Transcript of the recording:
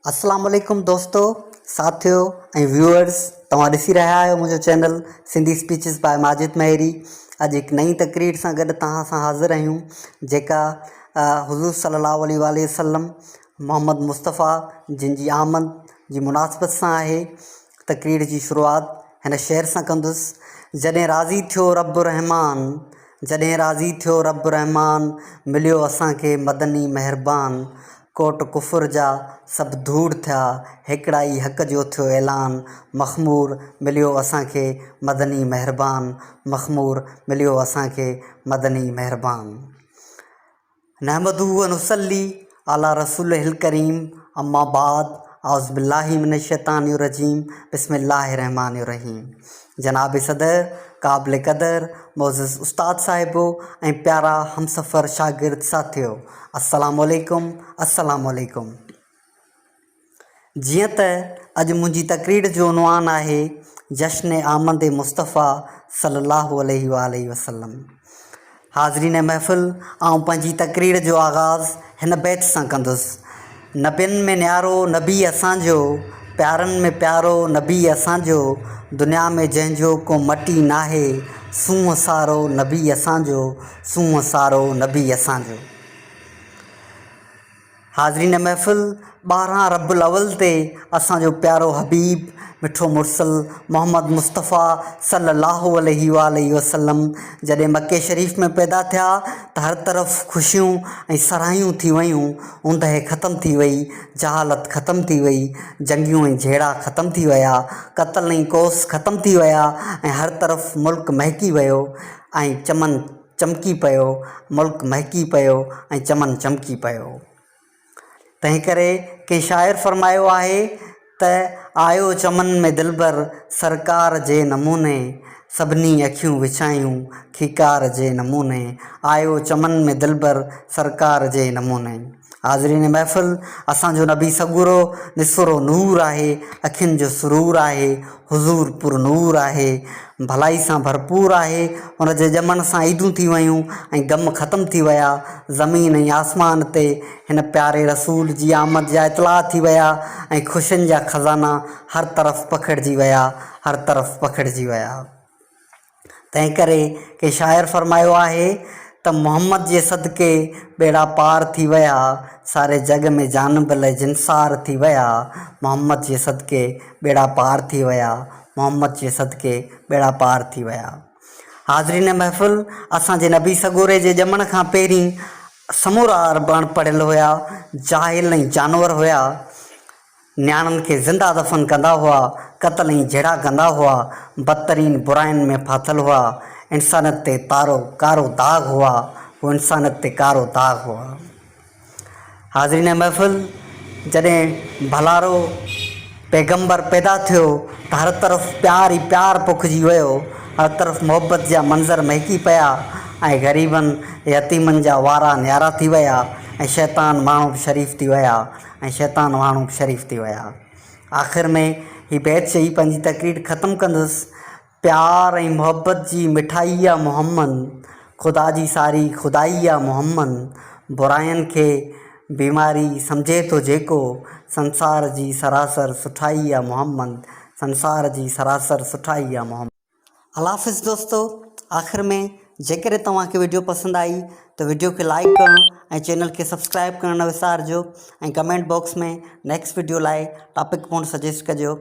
اسلام عليڪم دوستو، ساٿيو ۽ ويوئرس توهان ڏسي رهيا آهيو منهنجو channel Sindhi speeches by Majid Maheri اڄ هڪ نئين تقرير سان گڏ توهان سان حاضر آهيون جيڪا حضور صلي الله عليه واٰله وسلم محمد مصطفيٰ جن جي آمد جي مناسبت سان آهي تقرير جي شروعات هن شعر سان ڪندس جڏهن راضي ٿيو رب رحمان جڏهن راضي ٿيو رب رحمان مليو اسان کي مدني مهربان ڪوٽ ڪفر جا سڀ ڌوڙ ٿيا هيڪڙائي حق جو ٿيو اعلان مخمور مليو اسان کي مدني مهربان مخمور مليو اسان کي مدني مهربان. نحمده و نصلي علي رسوله الڪريم اما بعد اعوذ بالله من الشيطان الرجيم بسم الله الرحمن الرحيم جناب صدر قابل قدر معزز استاد صاحبو ۽ پيارا همسفر شاگرد ساٿيو السلام عليڪم السلام عليڪم جيئن ته اڄ منهنجي تقرير جو عنوان آهي جشن آمد مصطفيٰ صلي الله عليه واٰله وسلم. حاضرين محفل آئون پنهنجي تقرير جو آغاز هن بيت سان ڪندس، نبين ۾ نيارو نبي اسان جو، پيارن ۾ پيارو نبي اسان جو، دنيا ۾ جنهن جو ڪو مٽ ئي ناهي، سونهن سارو نبي اسان جو، سونهن سارو نبي اسان جو. حاضرين محفل 12 رب الاول تي اسان جو پيارو حبيب مٺو مرسل محمد مصطفيٰ صلي الله عليه واٰله وسلم جڏهن مڪي شريف ۾ پيدا ٿيا ته هر طرف خوشيون ۽ سرهايون ٿي ويون، اوندهه ختم ٿي وئي، جهالت ختم ٿي وئي، جنگيون ۽ جهيڙا ختم ٿي ويا، قتل ۽ ڪوس ختم ٿي ويا ۽ هر طرف ملڪ مهڪي ويو ۽ چمن چمڪي پيو، ملڪ مهڪي پيو ۽ چمن چمڪي پيو. تنهنڪري ڪنهن شاعر فرمايو آهي ته آيو چمن ۾ دلبر سرڪار جي نموني، سڀني اکيون وڇايون کيڪار جي نموني، آيو چمن ۾ دلبر سرڪار جي نموني. حاضرين محفل اسان جو نبي سڳورو نسورو نور آهي، اکين جو سرور آهي، حضور پر نور آهي، ڀلائي سان ڀرپور آهي، ان جي ڄمڻ سان عيدون ٿي ويون ۽ غم ختم ٿي ويا، زمين ۽ آسمان تي هن پياري رسول جي آمد جا اطلاع ٿي ويا ۽ خوشين جا خزانا هر طرف پکڙجي ويا، هر طرف پکڙجي ويا. تنهنڪري ڪنهن شاعر فرمايو آهي ته محمد جي صدقي ٻيڙا پار ٿي ويا، ساري جڳ ۾ جانب لئه جنسار ٿي ويا، محمد جي صدقي ٻيڙا پار ٿي ويا، محمد جي صدقي ٻيڙا پار ٿي ويا. حاضرين محفل اسان جي نبي سڳوري جي ڄمڻ کان پهرين سمورا عرب اڻ پڙهيل هيا، جاهل ۽ جانور هيا، نياڻين کي زنده دفن ڪندا هئا، قتل ۽ جهيڙا ڪندا هئا، بدترين براين ۾ ڦاٿل هئا، انسانيت تي تارو ڪارو داغ هئا، هو انسانيت تي ڪارو داغ هئا. حاضرين محفل جڏهن ڀلارو پيغمبر پيدا ٿيو ته هر طرف پيار ئي پيار پکجي ويو، هر طرف محبت جا منظر مهڪي پيا ۽ غريبن يتيمن جا وارا نيارا ٿي ويا ۽ شيطان ماڻهو به شريف ٿي ويا. ۽ شيطان واڻو به شريف ٿي ويا. آخر ۾ هي بيت چئي پنهنجي تقرير ختم ڪندس، پيار ۽ محبت جي مٺائي آ محمد، خدا جي ساري خدائي آ محمد، براين کي بيماري سمجهي ٿو جيڪو، سنسار جي سراسر سٺائي آ محمد، سنسار جي سراسر سٺائي آ محمد. الله حافظ دوستو آخر ۾ جيڪڏهن توهان کي وڊيو پسند آئي ته وڊيو کي لائڪ ڪرڻ ۽ چينل کي سبسڪرائب ڪرڻ نه وسارجو ۽ ڪمينٽ باڪس ۾ نيڪسٽ وڊيو لاء ٽاپڪ پڻ سجيسٽ ڪجو.